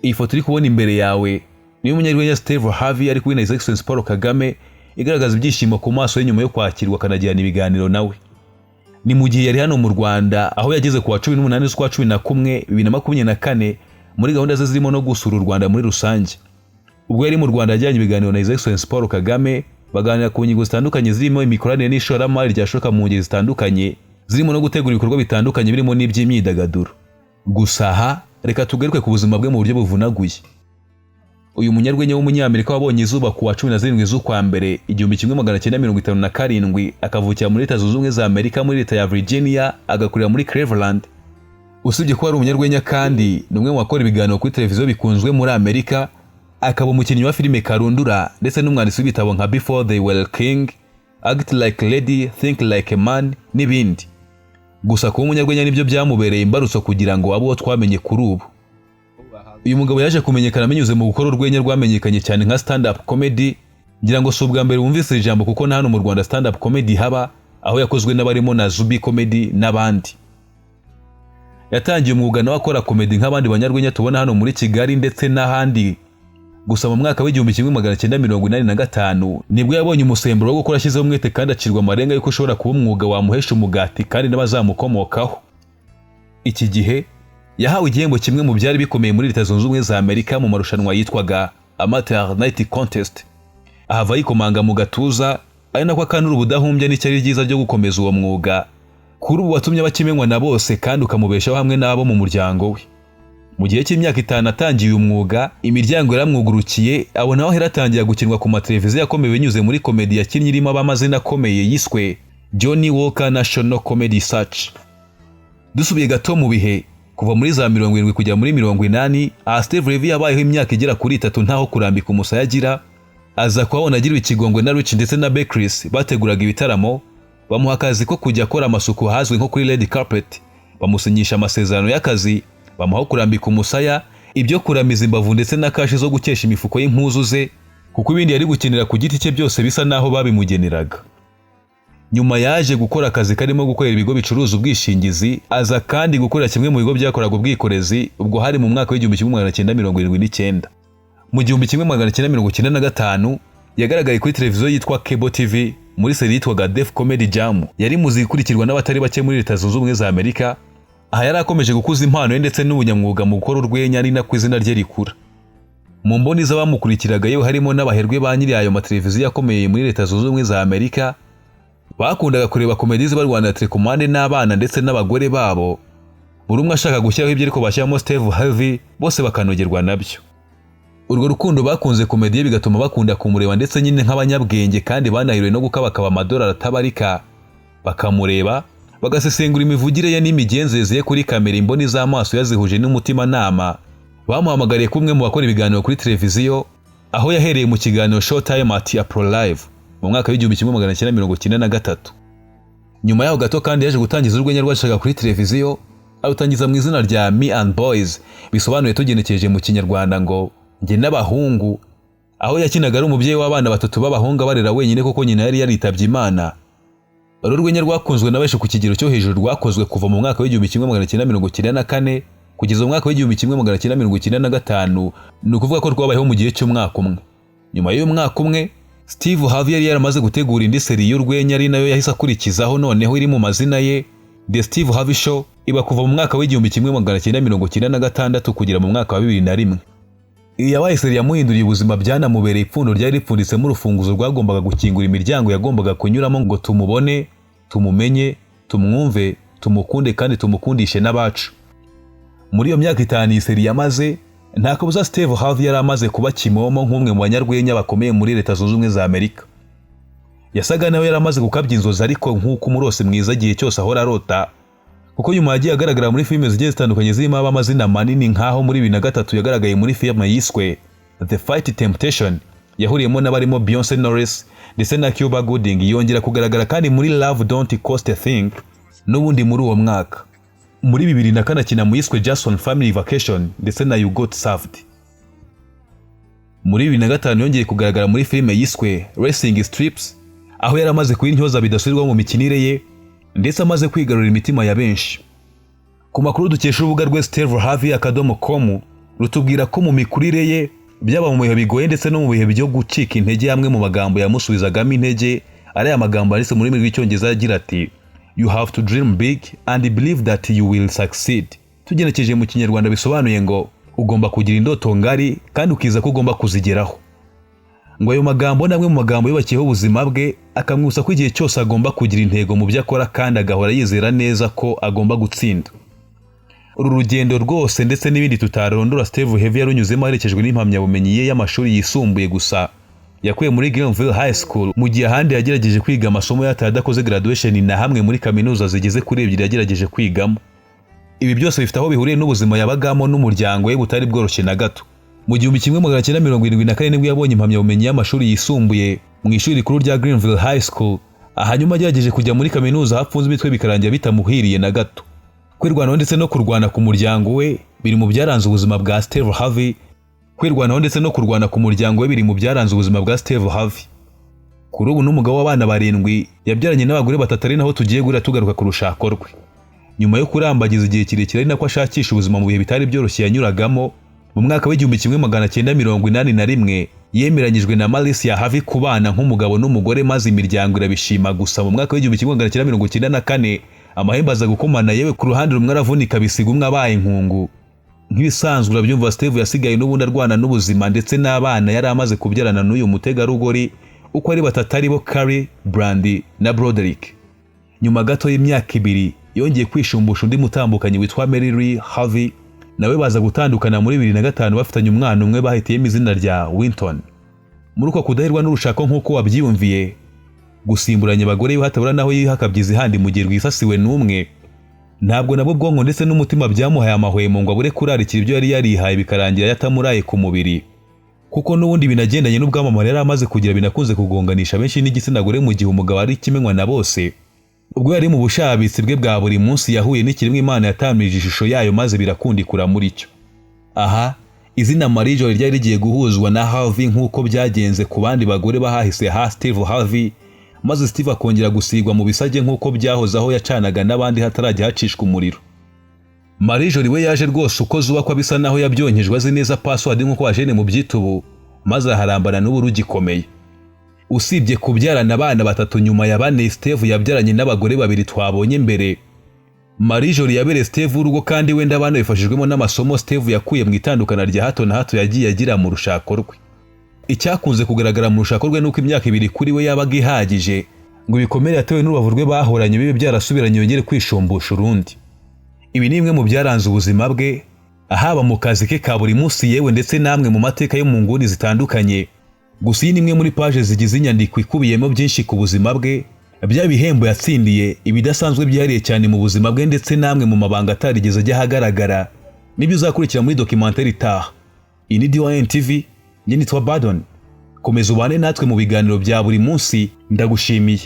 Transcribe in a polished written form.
Iyi foto uri kubona imbere yawe niyo umunyarwenya Steve Harvey ari kumwe na His Excellency Paul Kagame, igaragaza ibyishimo ku maso ye nyuma yo kwakirwa akanagirana ibiganiro nawe. Ni mu gihe yari hano mu Rwanda, aho yageze ku wa 18 z'ukwa 11 2024, muri gahunda ze zirimo no gusura u Rwanda muri rusange. Ubwo yari mu Rwanda, yajyanye ibiganiro na His Excellency Paul Kagame, baganira ku ngingo zitandukanye zirimo imikoranire n'ishoramari ryashoka mu ngeri zitandukanye, zirimo no gutegura ibikorwa bitandukanye birimo n'iby'imyidagaduro. Gusa aha reka tugaruke ku buzima bwe mu buryo buvunaguye. Uyu munyarwenya w'Umunyamerika wabonye izuba ku wa 17 z'ukwa mbere 1957, akavukira muri Leta Zunze Ubumwe za Amerika, muri leta ya Virginia, agakurira muri Cleveland. Usibye kuba ari umunyarwenya, kandi ni umwe mu bakora ibiganiro kuri televiziyo bikunzwe muri Amerika, akaba umukinnyi wa filime karundura ndetse n'umwanditsi w'ibitabo nka Before They Were King, Act Like a Lady, Think Like a Man n'ibindi. Gusa kuba umunyarwenya nibyo byamubereye imbarutso kugira ngo abe uwo twamenye kuri ubu. Uyu mugabo yaje kumenyekana binyuze mu gukora urwenya rwamenyekanye cyane nka stand up comedy. Ngira ngo si ubwa mbere wumvise iri jambo, kuko na hano mu Rwanda stand up comedy haba, aho yakozwe n'abarimo na Zuby Comedy n'abandi. Yatangiye umwuga nawe akora comedy nk'abandi banyarwenya tubona hano muri Kigali ndetse n'ahandi. Gusa mu mwaka w'1985 nibwo yabonye umusemburo wo gukora ashyizeho umwete, kandi acirwa amarenga y'uko ushobora kuba umwuga wamuhesha umugati kandi n'abazamukomokaho. Iki gihe yahawe igihembo kimwe mu byari bikomeye muri Leta Zunze Ubumwe za Amerika mu marushanwa yitwaga Amateur Night Contest, ahava yikomanga mu gatuza, ari nako akanura ubudahumbya n'ishyari ryiza ryo gukomeza uwo mwuga kuri ubu watumye abakimenywa na bose kandi ukamubeshaho hamwe n'abo mu muryango we. Mu gihe cy'imyaka 5 atangiye uyu mwuga, imiryango yaramwugurukiye, abona aho ahera atangira gukinwa ku mateleviziyo akomeye binyuze muri comedy yakinnye irimo ab'amazina akomeye yiswe Johnny Walker National Comedy Search. Dusubiye gato mu bihe, kuva muri za 70 kugera muri 80, aha Steve Harvey yabayeho imyaka igera kuri 3 ntaho kurambika umusaya agira. Aza kuhabona agiriwe ikigongwe na Rich ndetse na Becris bateguraga ibitaramo, bamuha akazi ko kujya akora amasuku ahazwi nko kuri red carpet, bamusinyisha amasezerano y'akazi, bamuha kurambika umusaya, ibyo kuramiza imbavu ndetse na cash zo gukesha imifuko y'impuzu ze, kuko ibindi yari gukenera ku giti cye byose bisa naho babimugeneraga. Nyuma yaje gukora akazi karimo gukorera ibigo bicuruza ubwishingizi, aza kandi gukorera kimwe mu bigo byakoraga ubwikorezi. Ubwo hari mu mwaka w'1979. Mu 1995 yagaragaye kuri televiziyo yitwa Cable TV muri série yitwaga Def Comedy Jam, yari muzi ikurikirwa n'abatari bake muri Leta Zunze Ubumwe za Amerika. Aha yari akomeje gukuza impano ye ndetse n'ubunyamwuga mu gukora urwenya, ari nako izina rye rikura mu mboni z'abamukurikiraga, yewe harimo n'abaherwe ba nyiri ayo mateleviziyo akomeye muri Leta Zunze Ubumwe za Amerika. Bakundaga kureba comedy z'abarwanira telekomande n'abana ndetse n'abagore babo, buri umwe ashaka gushyiraho ibyo, ariko bashyiramo Steve Harvey bose bakanogerwa nabyo. Urwo rukundo bakunze comedy ye bigatuma bakunda kumureba, ndetse nyine nk'abanyabwenge kandi banahiriwe no gukabakaba amadolari atabarika, bakamureba, bagasesengura imivugire ye n'imigenzereze ye kuri kamera, imboni z'amaso yazihuje n'umutimanama. Bamuhamagariye kumwe mu bakora ibiganiro kuri televiziyo, aho yahereye mu kiganiro Showtime at Apollo Live mu mwaka w'1993. Nyuma yaho gato kandi yaje gutangiza urwenya rwacaga kuri televiziyo, arutangiza mu izina rya Me and Boys, bisobanuye tugenekereje mu Kinyarwanda ngo "Njye n'abahungu", aho yakinaga ari umubyeyi w'abana batatu b'abahungu abarera wenyine, kuko nyina yari yaritabye Imana. Uru rwenya rwakunzwe na benshi ku kigero cyo hejuru, rwakozwe kuva mu mwaka w'1994 kugeza mu mwaka w'1995. Ni ukuvuga ko rwabayeho mu gihe cy'umwaka umwe. Nyuma y'uyu mwaka umwe, Steve Harvey yari yaramaze gutegura indi série y'urwenya, ari nayo yahise akurikizaho, noneho iri mu mazina ye, The Steve Harvey Show, iba kuva mu mwaka w'1996 kugera mu mwaka wa 2001. Iyi yabaye série yamuhinduriye ubuzima, byanamubereye ipfundo ryari ripfunditsemo urufunguzo rwagombaga gukingura imiryango yagombaga kunyuramo ngo tumubone, tumumenye, tumwumve, tumukunde kandi tumukundishe n'abacu. Muri iyo myaka 5 iyi série yamaze, nta kabuza Steve Harvey yari amaze kuba kimomo nk'umwe mu banyarwenya bakomeye muri Leta Zunze Ubumwe za Amerika. Yasaga nawe yari amaze gukabya inzozi, ariko nk'uko umurose mwiza igihe cyose ahora arota, kuko nyuma yagiye agaragara muri filime zigiye zitandukanye zirimo ab'amazina manini, nk'aho muri 2003 yagaragaye muri filime yiswe The Fight Temptation, yahuriyemo n'abarimo Beyonce Knowles ndetse na Cuba Gooding. Yongera kugaragara kandi muri Love Don't Cost a Thing n'ubundi muri uwo mwaka. Muri 2004 akina mu yiswe Jackson Family Vacation ndetse na You Got Served. Muri 2005 yongeye kugaragara muri filime yiswe Racing Stripes, aho yari amaze kuba intyoza bidasubirwaho mu mikinire ye, ndetse amaze kwigarurira imitima ya benshi. Ku makuru dukesha urubuga rwe steveharvey.com, Rutubwira ko mu mikurire ye, byaba mu bihe bigoye ndetse no mu bihe byo gucika intege, amwe mu magambo yamusubizagamo intege ari aya magambo yanditse mu rurimi rw'Icyongereza agira ati: "You have to dream big and believe that you will succeed." Tugenekeje mu Kinyarwanda bisobanuye ngo ugomba kugira indoto ngari kandi ukiza ko ugomba kuzigeraho. Ngo ayo magambo ni amwe mu magambo yubakiyeho ubuzima bwe, akamwibutsa ko igihe cyose agomba kugira intego mu byo akora kandi agahora yizera neza ko agomba gutsinda. Uru rugendo rwose ndetse n'ibindi tutarondora, Steve Harvey yarunyuzemo aherekejwe n'impamyabumenyi ye y'amashuri yisumbuye gusa yakuye muri Greenville High School, mu gihe ahandi yagerageje kwiga amasomo yataye adakoze graduation na hamwe muri kaminuza zigeze kuri ebyiri yagerageje kwigamo. Ibi byose bifite aho bihuriye n'ubuzima yabagamo n'umuryango we butari bworoshye na gato. Mu 1974 nibwo yabonye impamyabumenyi y'amashuri yisumbuye mu ishuri rikuru rya Greenville High School. Hanyuma agerageje kujya muri kaminuza hapfunze imitwe, bikarangira bitamuhiriye na gato. Kwirwanaho ndetse no kurwana ku muryango we biri mu byaranze ubuzima bwa Steve Harvey. Kwirwanaho ndetse no kurwana ku muryango we biri mu byaranze ubuzima bwa Steve Harvey. Kuri ubu n'umugabo w'abana barindwi yabyaranye n'abagore batatu, ari naho tugiye guhera tugaruka ku rushako rwe. Nyuma yo kurambagiza igihe kirekire ari nako ashakisha ubuzima mu bihe bitari byoroshye yanyuragamo, mu mwaka w'1981 yemeranyijwe na Marcia Harvey kubana nk'umugabo n'umugore, maze imiryango irabishima. Gusa mu mwaka w'1994 amahembe aza gukomana, yewe ku ruhande rumwe aravunika, bisiga umwe abaye inkungu. Nk'ibisanzwe urabyumva, Steve yasigaye n'ubundi arwana n'ubuzima ndetse n'abana yari amaze kubyarana n'uyu mutegarugori uko ari batatu, ari bo Carrie, Brandy na Broderick. Nyuma gato y'imyaka 2 yongeye kwishumbusha undi mutambukanyi witwa Mary Lee Harvey, nawe baza gutandukana muri 2005 bafitanye umwana umwe bahitiyemo izina rya Winton. Muri uko kudahirwa n'urushako, nk'uko wabyiyumviye, gusimburanya abagore we hatabura naho yihakabyiza ihandi mu gihe rwisasiwe n'umwe, ntabwo nabwo ubwonko ndetse n'umutima byamuhaye amahwemo ngo abure kurarikira ibyo yari yarihaye, bikarangira yatamuraye ku mubiri, kuko n'ubundi binagendanye n'ubwamamare yari amaze kugira binakunze kugonganisha benshi n'igitsina gore mu gihe umugabo ari ikimenywa na bose. Ubwo yari mu bushabitsi bwe bwa buri munsi, yahuye n'ikiremwa Imana yatamirije ishusho yayo, maze birakundikura muri cyo. Aha izina Marie Jolie ryari rigiye guhuzwa na Harvey nk'uko byagenze ku bandi bagore bahahise ha Steve Harvey, maze Steve akongera gusigwa mu bisage nk'uko byahoze aho yacanaga n'abandi hatarajya hacishwa umuriro. Marie Jolie we yaje rwose uko zubakwa, bisa naho yabyonkejwe, azi neza password nk'uko bajene mu byitubu, maze aharambana n'ubu rugikomeye. Usibye kubyarana abana batatu nyuma ya bane Steve yabyaranye n'abagore babiri twabonye mbere, Marie Jolie yabereye Steve urugo, kandi wenda abana bifashijwemo n'amasomo Steve yakuye mu itandukana rya hato na hato yagiye agira mu rushako rwe. Icyakunze kugaragara mu rushako rwe nuko imyaka 2 kuri we yabaga ihagije ngo ibikomere yatewe n'urubavu rwe bahoranye bibe byarasubiranye, yongere kwishumbusha urundi. Ibi ni bimwe mu byaranze ubuzima bwe, haba mu kazi ke ka buri munsi, yewe ndetse n'amwe mu mateka yo mu nguni zitandukanye. Gusa iyi ni imwe muri paje zigize inyandiko ikubiyemo byinshi ku buzima bwe, bya bihembo yatsindiye, ibidasanzwe byihariye cyane mu buzima bwe, ndetse n'amwe mu mabanga atarigeze ajya ahagaragara, nibyo uzakurikira muri documentary itaha. Iyi ni DYN TV, njye nitwa Badon. Komeza ubane natwe mu biganiro bya buri munsi, ndagushimiye.